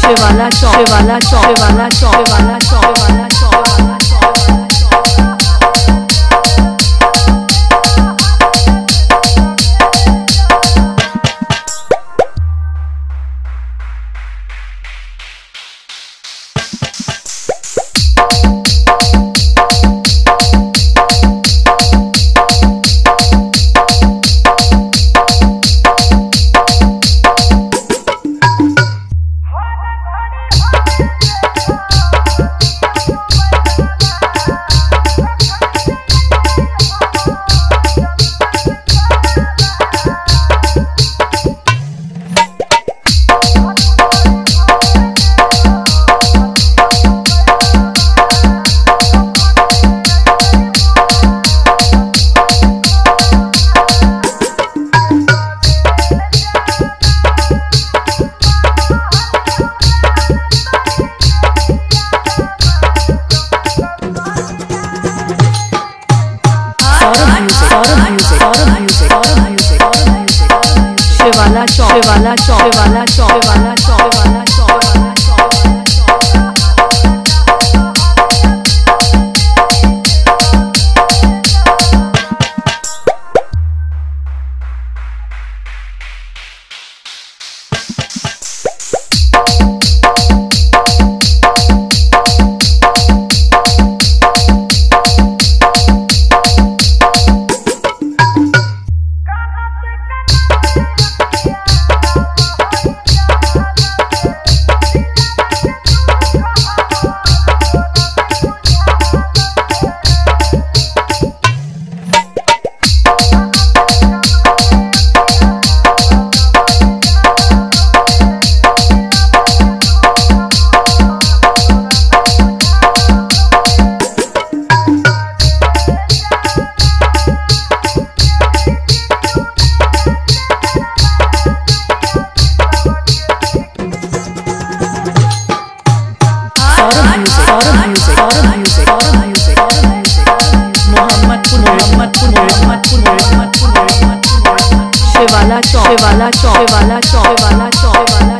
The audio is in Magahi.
Shivala Chowk, Shivala Chowk, Shivala Chowk, Shivala Chowk, Shivala Chowk, Shivala Chowk. Shivala Chowk, Shivala Chowk, Shivala Chowk, Shivala Chowk, Shivala Chowk, Shivala Chowk. Shivala Chowk, Shivala Chowk, Shivala Chowk, Shivala Chowk, Shivala Chowk.